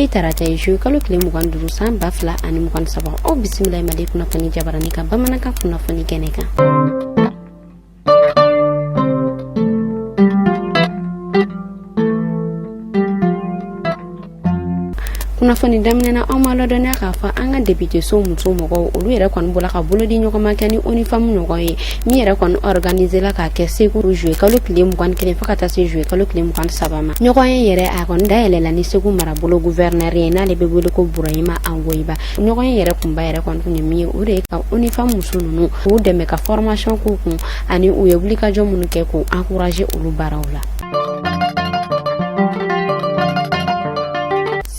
ye tarata ye, juillet kalo tile 25, san 2023. Aw bisimila Mali kunnafoni jabarani kan, bamanankan kunnafoni kɛnɛ kan. Kunnafoni daminɛna, aw ma ladɔnniya k'a fɔ an ka depiteso muso mɔgɔw, olu yɛrɛ kɔni bɔla ka bolodi ɲɔgɔnma kɛ ni ONU Femmes ɲɔgɔn ye, min yɛrɛ kɔni organisela k'a kɛ Segu juillet kalo tile 21 fo ka taa se juillet kalo tile 23 ma. Ɲɔgɔn ye yɛrɛ, a kɔni dayɛlɛla ni Segu marabolo gouverneur ye, n'ale bɛ wele ko Burahima Angoyiba. Ɲɔgɔn ye yɛrɛ kunba yɛrɛ kɔni tun ye min ye, o de ye ka ONU Femmes muso ninnu k'u dɛmɛ ka formation k'u kun, ani u ye wulikajɔ minnu kɛ, k'u encourager olu baaraw la.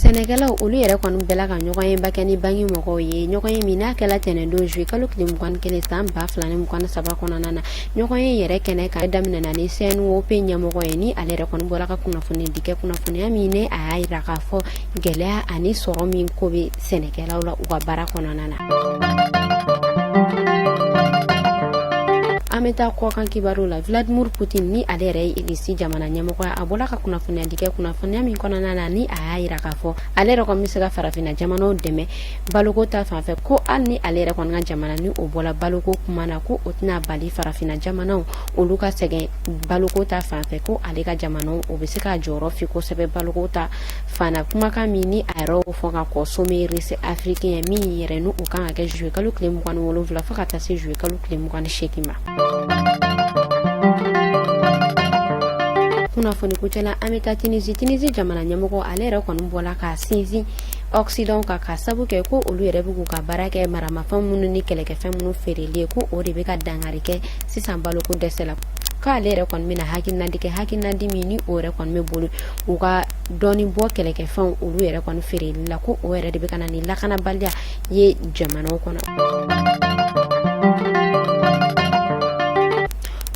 Sɛnɛkɛlaw, olu yɛrɛ kɔni bɛla ka ɲɔgɔnyeba kɛ ni banki mɔgɔw ye, ɲɔgɔn ye min n'a kɛla tɛnɛndon juillet kalo tile 21, san 2023 kɔnɔna na. Ɲɔgɔn ye yɛrɛ kɛnɛ kan daminɛna ni CNOP ɲɛmɔgɔ ye, ni ale yɛrɛ kɔni bɔra ka kunnafoni di kɛ, kunnafoniya min ne a y'a jira k'a fɔ gɛlɛya ani sɔrɔ min ko bɛ sɛnɛkɛlaw la u ka baara kɔnɔna na. An bɛ taa kɔkan kibaru la. Vladimir Putin, ni ale yɛrɛ ye Irisi jamana ɲɛmɔgɔ ye, a bɔra ka kunnafoniya di kɛ, kunnafoniya min kɔnɔna na ni a y'a jira k'a fɔ ale yɛrɛ kɔni bɛ se ka farafinna jamanaw dɛmɛ baloko ta fanfɛ, ko hali ni ale yɛrɛ kɔni ka jamana ni o bɔla baloko kuma na, ko o tɛna bali farafinna jamanaw olu ka sɛgɛn baloko ta fanfɛ, ko ale ka jamanaw o bɛ se ka jɔyɔrɔ fi kosɛbɛ baloko ta fana. Kumakan min ni a yɛrɛ fɔ ka kɔn sommet Russie Afrique ye, min yɛrɛ n'o kan ka kɛ juillet kalo tile 27 fo ka taa se juillet kalo tile 28 ma. Kunnafoni kuncɛ la, an bɛ taa Tunisie. Tunisie jamana ɲɛmɔgɔ, ale yɛrɛ kɔni bɔla ka sinsin Occident kan, ka sabu kɛ ko olu yɛrɛ bɛ k'u ka baara kɛ maramafɛn minnu ni kɛlɛkɛfɛn minnu feereli ye, ko o de bɛ ka dankari kɛ sisan baloko dɛsɛ la, k'ale yɛrɛ kɔni bɛna hakilinadi kɛ, hakilinadi min ni o yɛrɛ kɔni bɛ boli u ka dɔɔni bɔ kɛlɛkɛfɛnw olu yɛrɛ kɔni feereli la, ko o yɛrɛ de bɛ ka na ni lakanabaliya ye jamanaw kɔnɔ.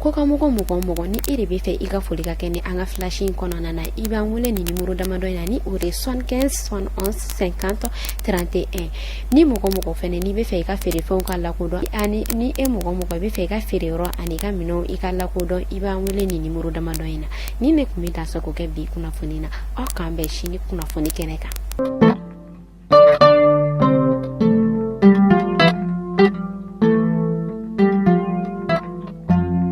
Kɔkanmɔgɔ, mɔgɔ mɔgɔ ni e de bɛ fɛ i ka foli ka kɛ ni an ka flash in kɔnɔna na, i b'an wele ni nimoro damadɔ in na, ni o de 75 71 50 31. Ni mɔgɔ mɔgɔ fɛnɛ n'i bɛ fɛ i ka feerefɛnw ka lakodɔn, ani ni e mɔgɔ mɔgɔ i bɛ fɛ i ka feereyɔrɔ ani i ka minɛnw i ka lakodɔn, i b'an wele ni nimoro damadɔ in na. Ni ne tun bɛ dansago kɛ bi kunnafoni na, aw k'an bɛn sini kunnafoni kɛnɛ kan.